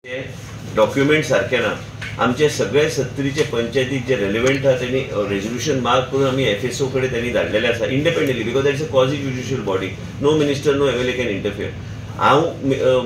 Document सारके ना. आमचे सगळे सत्तरीचे पंचायतीक जे रेलिवंट आहा तेणी रेजोल्युशन मार्क करून आमी एफएसओ कडेन त्यांनी धाडलेले आसा independently, because that is a quasi judicial body, no minister no MLA can interfere. हांव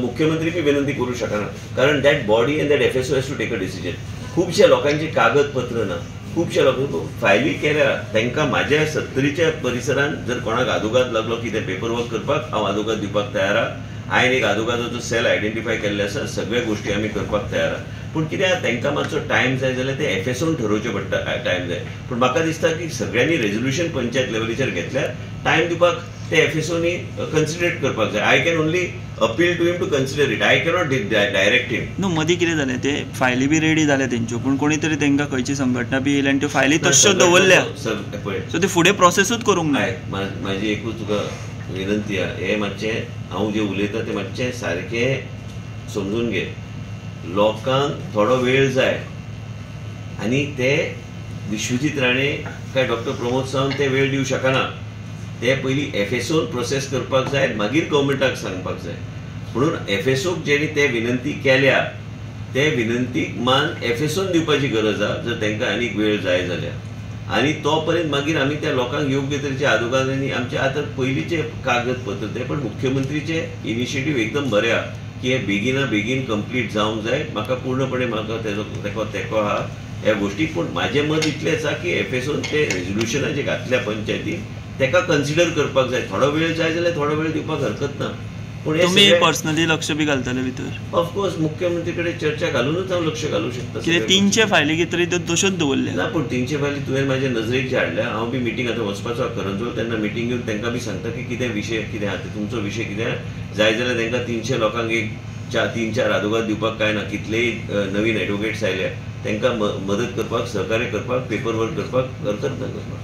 मुख्यमंत्री बी विनंती करूं शकना, कारण that body and that FSO has to take a decision. खुबश्या लोकांचे कागदपत्र ना, खुबश्या लोकांक फायली केल्या तांकां. म्हाज्या सत्तरीच्या परिसरान जर कोणाक आदोगाद लागलो कितें पेपर वर्क करपाक, हांव आदोगाद दिवपाक तयार आहा. हांवें एक आदोगादाचो सेल आयडेंटिफाय केल्ले आसा, सगळे गोश्टी आमी करपाक तयार आहा. पूण कितें आहा, तांकां मातसो टायम जाय जाल्यार ते एफएसओन ठरोवचें पडटा, टायम जाय. पूण म्हाका दिसता की सगळ्यांनी रेजोल्युशन पंचायत लेवलीचेर घेतल्यार टायम दिवपाक ते एफएसओनी कन्सिडरेट करपाक जाय. I can only appeal to him to consider it, I cannot direct him. न्हू मदीं कितें जालें, ते फायली बी रेडी जाल्या तेंच्यो, पूण कोणी तरी तांकां खंयची संघटना बी येयली आनी त्यो फायली तश्यो दवरल्या, सो ते फुडें प्रोसेसूच करूंक ना. म्हाजी एकूच तुका विनंती आहा, हें मातशें हांव जें उलयतां तें मातशें सारकें समजून घे. लोकांक थोडो वेळ जाय आनी ते विश्वजीत राणे काय डॉक्टर प्रमोद सावंत ते वेळ दिवं शकना. ते पयलीं एफएसओन प्रोसेस करपाक जाय, मागीर गव्हर्मेंटाक सांगपाक जाय. म्हणून एफएसओक जेणी ते विनंती केल्या ते विनंतीक मान एफएसओन दिवपाची गरज आहा, जर तांकां आनीक वेळ जाय जाल्यार. आनी तो पर्यंत मागीर आमी त्या लोकांक योग्य तरेचे आदोगाद आनी आमचे आतां पयलींचे कागदपत्र ते, पण मुख्यमंत्रीचे इनिशिएटीव एकदम बरें आहा की हें बेगिना बेगीन कंप्लीट जावंक जाय. म्हाका पूर्णपणे म्हाका तेजो तेंको आहा ह्या गोश्टीक. पूण म्हाजें मत इतलेंच आहा की एफएसओन ते रेजोल्युशनां जे घातल्या पंचायतीन तेका कन्सिडर करपाक जाय. थोडो वेळ जाय जाल्यार थोडो वेळ दिवपाक हरकत ना. पूण तुमी पर्सनली लक्ष बी घालतले भितर? ऑफकोर्स मुख्यमंत्री कडेन चर्चा घालूनच हांव लक्ष घालूं शकता. कितें 300 फायली कितें तरी तश्योच दवरल्या ना, पूण 300 फायली तुवें म्हाजे नजरेक जे हाडल्या. हांव बी मिटींग आतां वचपाचो करंजोळ, तेन्ना मिटींग घेवन तांकां बी सांगता की कितें विशय कितें आहा, तुमचो विशय कितें जाय जाल्यार तांकां 300 लोकांक एक 3-4 आदोगाद दिवपाक काय ना. कितलेय नवीन एडवोकेट्स आयल्या तांकां मदत करपाक, सहकार्य करपाक, पेपर वर्क करपाक हरकत ना करपाक.